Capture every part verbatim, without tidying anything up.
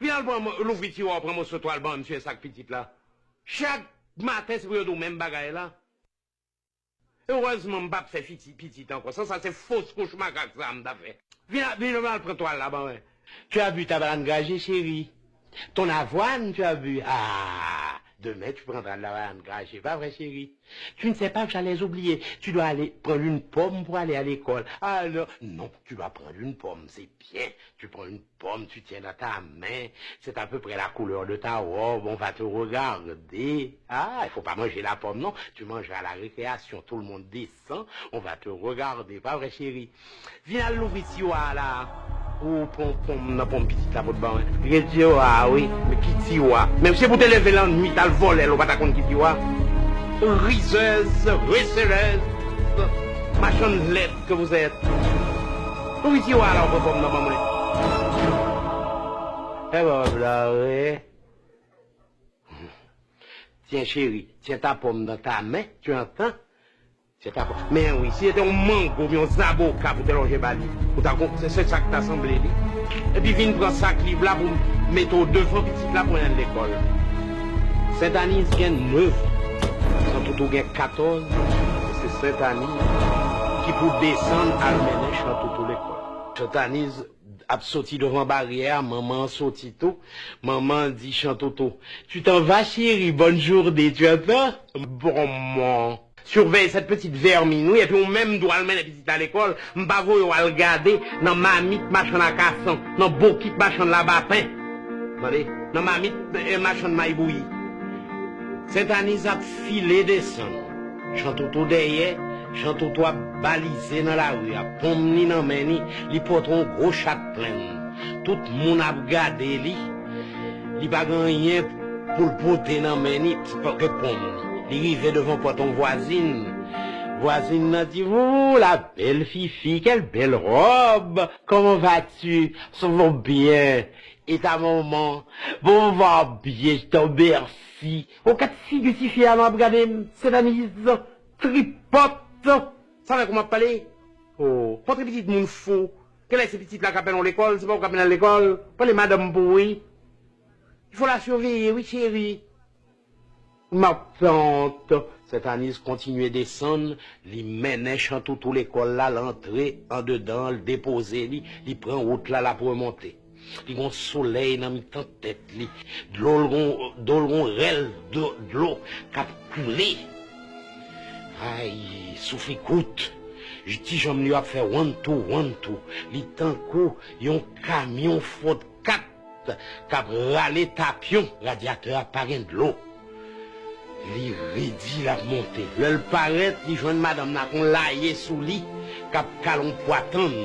Vin al pran mo-, louvri tiwa w, pran moso twal ban m, m siye sak pitit la. Chak maten, se pou yo di w menm bagay la. Erèzman, m p ap fè fiti-, pitit ankò. San sa, se fos kouch makak sa a m ta fè. Vin, vin al pran twal la ban mwen. Tu as bu ta banane grangée, chérie? Ton avoine, tu as bu? Ah, demain, tu prendras de la banane grangée, pas vrai, chérie? Tu ne sais pas que j'allais oublier. Tu dois aller prendre une pomme pour aller à l'école. Ah non, non, tu dois prendre une pomme, c'est bien. Tu prends une pomme, tu tiens dans ta main, c'est à peu près la couleur de ta robe, on va te regarder. Ah, il faut pas manger la pomme, non, tu mangeras à la récréation, tout le monde descend, on va te regarder, pas vrai, chérie? Vin al louvri tiwa a la, ou pran pon nan pon pitit la pou t ban mwen. Gen tiwa, wi, men ki tiwa? Men se pou te leve lannwit al vòlè l, ou pa ta konn ki tiwa? Rizèz, reselèz, machann lèt ke vous êtes. Louvri tiwa a la, ou pran pon nan ban mwen. E bon, la, wi. Tiens, chérie, tiens ta pomme dans ta main, tu entends? Tiens ta pomme. Men wi, si se te yon mango, yon zaboka pou te lonje ba li, ou ta kon-, se, se sa k ta sanble li. Epi vin pran sak liv la pou mete w devan pitit la pou l al lekòl. Sentaniz gen nèf an, Chantoutou gen katòz, se Sentaniz ki pou desann al mennen Chantoutou lekòl. Sentaniz ap soti devan baryè a, manman an soti tou. Manman an di Chantoutou, tu t'en vas, chérie, bonne journée, tu entends? Bon, mon. Surveille cette petite vermine, wi, epi ou menm dwe al mennen pitit la lekòl, m pa voye w al gade nan mamit machann akasan, nan bokit machann labapen. Tande? Nan mamit, eh, machann may bouyi. Sentaniz ap file desann. Chantoutou dèyè, Chantoutou ap balize nan lari a, ponm li nan men li, li pote yon gwo chat plenn. Tout moun ap gade li. Li pa gen anyen pou l pote nan men li, ke ponm li. Li rive devan pòt yon vwazin. Vwazin nan di, Vous, la belle Fifi, quelle belle robe! Comment vas-tu? Ça va bien. Et ta maman? Bon, va bien, je te remercie. O, kat figi tifi a nan ap gade m, Sentaniz, tripòt. Sa fè kòman ap pale? O, pòtre pitit moun fou. Genlè se pitit la k ap mennen w lekòl, se pa ou k ap mennen l lekòl. Pale madanm pou ou, wi. Il faut la surveiller, wi, cheri. Matant. Sentaniz kontinye desann, li mennen Chantoutou lekòl la, l antre andedan, l depoze li, li pran wout la, l ap remonte. Li gon solèy nan mitan tèt li. Dlo l gon, do l gon rèl do, dlo k ap koule. Ay, souf li kout. Ti janm li yo ap fè wann tou, wann tou. Li tankou yon kamyon Ford kat k ap rale tapyon, radyatè a pa gen dlo. Li redi, l ap monte. Lè l parèt, li jwenn madanm nan ak yon laye sou li, k ap kale yon pwa tann.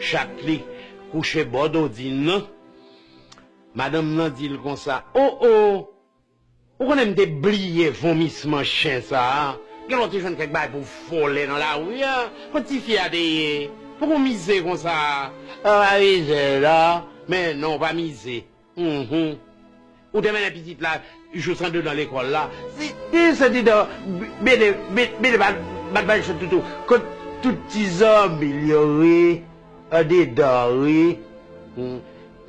Chat li kouche bò dodin nan. Madanm nan di l konsa, O, o! Ou konnen m te bliye vomisman chen sa a? Genlè w te jwenn kèk bagay pou w vòlè nan lari a. Kot tifi a te ye? Poukò w mize konsa? A, pa mize non. Men non, w pa mize. Mhm. Ou te mennen pitit la jous andedan lekòl la. Si, si se ti dan, mete, mete, mete bat, bat bay chan toutou. Kot tout ti zanmi l yo wi, andedan wi. Hmm.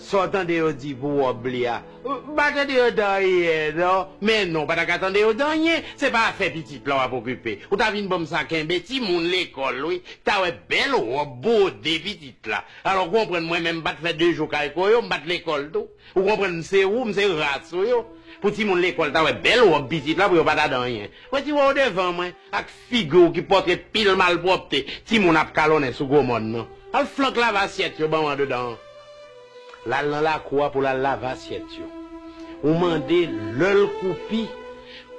Sa w tande yo di pou wòb li a? M pa tande yo di anyen non. Men non, w pa ta ka tande yo di anyen. Se pa afè pitit la w ap okipe. Ou ta vin ban m sa kenbe, timoun lekòl wi. Ta wè bèl wòb bwode pitit la. Alò, w konprann mwen menm m pa t fè de jou kay koyo, m pa t lekòl tou. Ou konprann m se ou, m se ras ou yo. Pou timoun lekòl ta wè bèl wòb pitit la pou yo pa ta di anyen. Wè ti wè w devan mwen, ak figi w ki pòtre pil malpwòpte, timoun ap kalonnen sou gwo mòn nan. Al flank lave asyèt yo ban m andedan an. L al nan lakou a pou l al lave asyèt yo. Ou mande lè l koupi,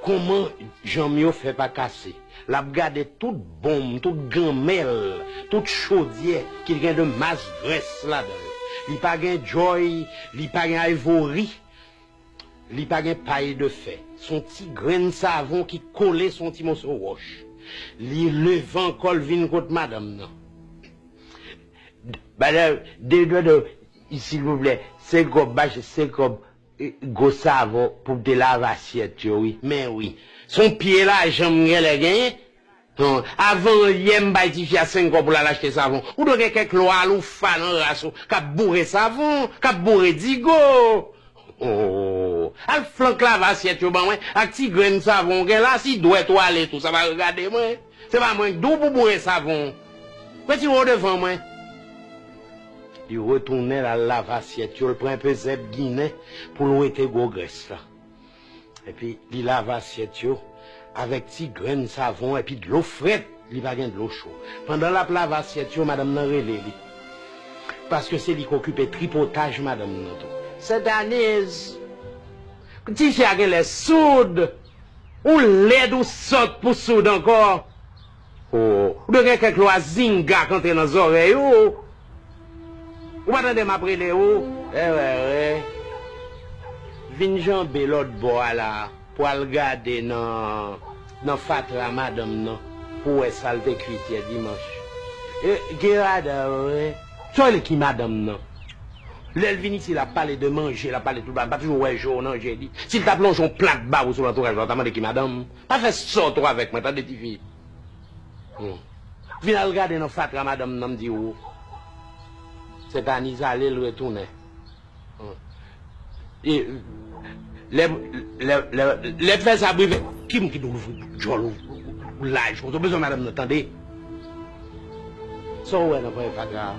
kòman janm yo fè pa kase. L ap gade tout bonm, tout ganmèl, tout chodyè ki gen de mas grès ladan l. Li pa gen djòy, li pa gen ayvori, li pa gen pay de fè. Se yon ti grenn savon ki kole sou yon ti moso wòch. Li leve ankò, l vin kot madanm nan. Madanm, de, de, de, silvouplè, senk kòb, mache senk kòb, e, gwo savon pou m te lave asyèt yo, wi. Men wi. Se yon pye lajan m genlè genyen. Non, avan yè m bay tifi a senk kòb pou l al achte savon. Ou dwe gen kèk lwa loufa nan ras ou k ap boure savon, k ap boure digo. Oh, al flank lave asyèt yo ban mwen ak ti grenn savon w gen la, si dwèt ou ale tou, sa pa regade mwen. Se pa mwen k di w pou boure savon. Retire w devan mwen. Li retounen, l al lave asyèt yo, l pran enpe zèb ginen pou l wete gwo grès la. Epi li lave asyèt yo avèk ti grenn savon epi dlo frèt, li pa gen dlo cho. Pandan l ap lave asyèt yo, madanm nan rele li. Paske se li k okipe tripotaj madanm nan tou. Sentaniz, tifi a genlè soud. Ou lèd, ou sòt pou soud ankò. Oh, ou dwe gen kèk lwa zinga k antre nan zòrèy ou. Ou pa tande m ap rele ou? Ewe, ewe. Vin janbe lòt bò a la pou al gade nan, nan fatra madanm nan pou wè sa l te kwit yè dimanch. E, Gerada, wi. Sa w rele ki madanm nan? Lè l vin isi, l ap pale de manje, l ap pale tout bagay. M pa toujou wè je w nan je li. Si l t ap lonje yon plat ba ou sou lantouray la, w ta mande ki madanm. Pa fè sòt ou avèk mwen, tande, tifi. Hmm. Vin al gade nan fatra madanm nan, m di ou. Sentaniz ale, l retounen. Hmm. E, lè, lè, lè, lè l fè sa, brive. Ki moun ki di w louvri djòl ou, ou, ou laj konsa? Ou bezwen madanm nan, tande. Sa w wè nan panyè fatra a?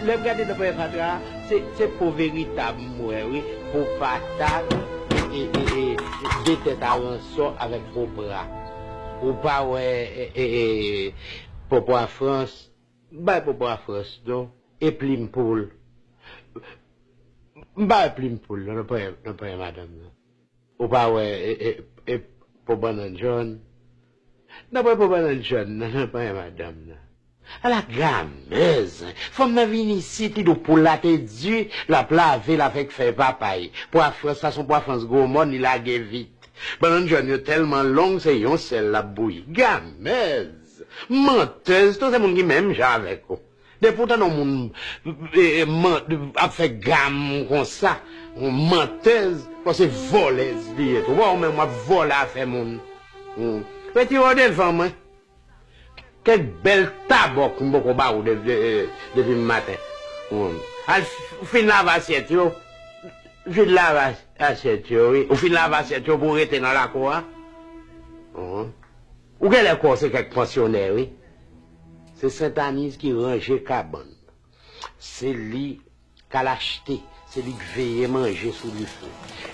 Lè m gade nan panyè fatra a, se, se po veritab m wè, wi. Po patat, e, e, e, e, de tèt aransò avèk po pra. Ou pa wè, e, e, e, po pwa frans? M pa wè po pwa frans, non. E plim poul? M pa wè plim poul, non, nan panyè, nan panyè madanm nan. Ou pa wè, e, e, e, po bannann jòn? Nan pwen po bannann jòn nan, nan pwen madanm nan. Ala gamèz! Fanm nan vin isit, li di w poul la te di, l ap lave, l avèk fèy papay. Pwa frans la, se yon pwa frans gwo mòn, li lage vit. Bannann jòn yo tèlman long, se yon sèl l ap bouyi. Gamèz! Mantèz tou, se moun ki menm jan avèk ou. Depi w tande yon moun, e, e, man-, ap fè gam konsa, yon mantèz, bon, se vòlèz li ye tou. Bon, ou menm w ap vòlè afè moun. Hmm. Retire w devan mwen. Kèk bèl tabòk m poko ba ou de, de, e, depi m maten. Hmm. Al f-, fin lave asyèt yo. Vin lave as-, asyèt yo, wi. Ou fin lave asyèt yo pou w rete nan lakou a? Hmm. Ou genlè kwè w se kèk pansyonè, wi. Se Sentaniz ki ranje kabann. Se li k al achte, se li k veye manje sou dife.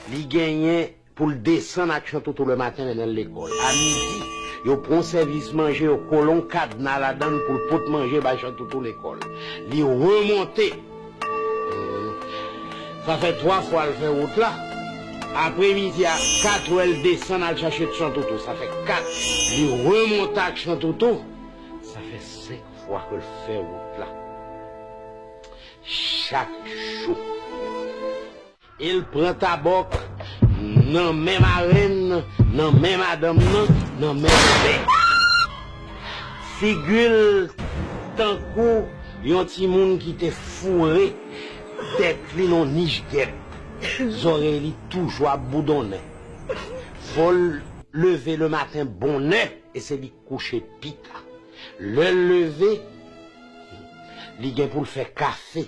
Li genyen pou l desann ak Chantoutou lematen mennen l lekòl. A midi, yo pran sèvis manje, yo kole yon kadna ladan l pou l pot manje bay Chantoutou lekòl. Li remonte. Sa fè twa fwa l fè wout la. Apremidi a, kat è, l desann al chache Chantoutou. Sa fè kat. Li remonte ak Chantoutou. Sa fè senk fwa ke l fè wout la. Chak jou. E l pran tabòk nan men marenn, nan men madanm nan, nan men bèbè. Figi l tankou yon timoun ki te foure tèt li nan nich gèp. Zòrèy li toujou ap boudonnen. Fò l leve lematen bonnè e se li k kouche pita. Lè l leve, li gen pou l fè kafe.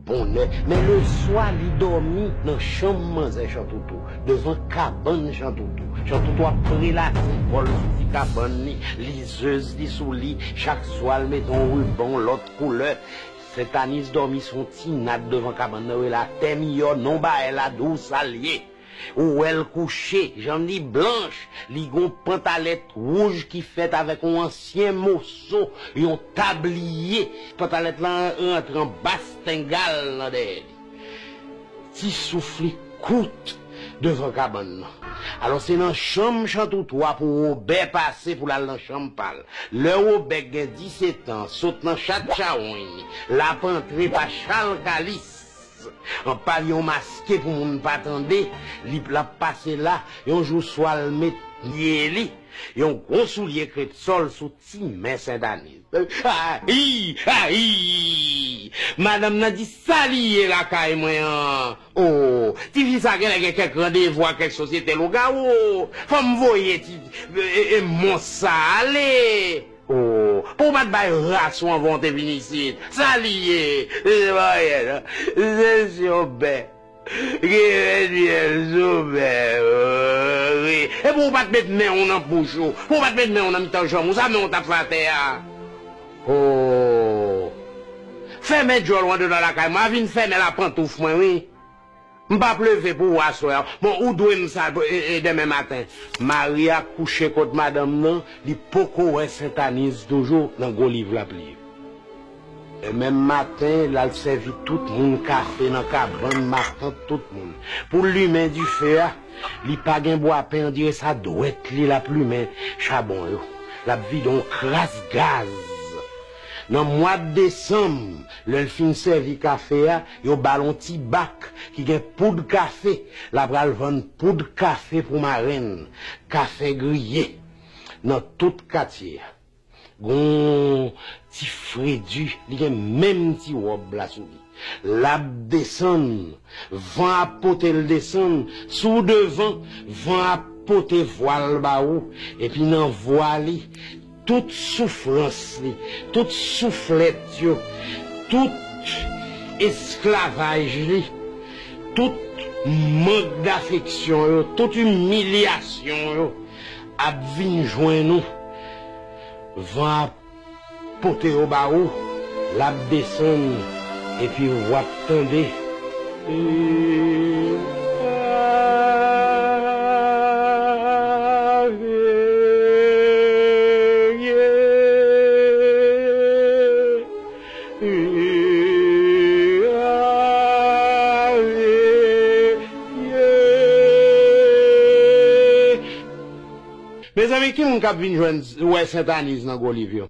Bonnè. Men leswa, li dòmi nan chanm manzè Chantoutou, devan kabann Chantoutou. Chantoutou ap prelate vòl sou ti kabann li, lizez li sou li. Chak swa, l mete yon riban yon lòt koulè. Sentaniz dòmi sou yon ti nat devan kabann nan, rele atè miyò, non ba èl la, di w sa l ye. Ou wè l kouche, janm li blanch, li gon pantalèt wouj ki fèt avèk yon ansyen moso, yon tabliye. Pantalèt lan rantre anba stengay nan dèyè li. Ti souf li kout devan kabann nan. Alò, se nan chanm Chantoutou a pou Wobè pase pou l al nan chanm pa l. Lè Wobè k gen disetan, sot nan chat chawony, l ap antre pa chal kalis. An pavyon maske pou moun pa tande, li, l ap pase la, yon jou swa l met pye li, yon gwo soulye krepsòl sou ti men Sentaniz. Ayi! Ayi! Madanm nan di sa li ye lakay mwen an. O, tifi sa genlè gen kèk randevou ak kèk sosyete lougawou. Fò m voye ti, e, e, e, mons sa ale. O, pou w pa t bay ras ou anvan w te vin isit. Sa li ye? Se pa anyen, non. Se syo bè. Ki fè dyèl sou pè, wi. Epi w pa t met men w nan bouch ou. Pou w pa t met men w nan mitan janm ou. Sa men w t ap fè atè a. Oh. Fèmen djòl ou anndan lakay mwen. A vin fèmen lapantouf mwen, wi. M p ap leve pou ou aswè a. Bon, ou dwe m sa, e, e, demen maten. Mari a kouche kot madanm nan, li poko wè Sentaniz toujou nan gwo liv l ap li. E menm maten, l al sèvi tout moun kafe nan kabann matant tout moun. Pou l limen dife a, li pa gen bwapen, on dirè sa dwèt li l ap limen chabon yo. L ap vide on kras gaz. Nan mwa desanm, lè l fin sèvi kafe a, yo ba l on ti bak ki gen poud kafe. L apral vann poud kafe pou marenn, kafe griye nan tout katye a. Gon ti fredi, li gen menm ti wòb la sou li. L ap desann, van ap pote l desann, si w devan, van ap pote vwa l ba ou, epi nan vwa li, tout soufrans li, tout souflèt yo, tout esklavaj li, tout mank dafeksyon yo, tout imilyasyon yo ap vin jwenn ou. Van ap pote yo ba ou, l ap desann, epi w ap tande. Mezanmi, ki moun k ap vin jwenn wè Sentaniz nan gwo liv yo?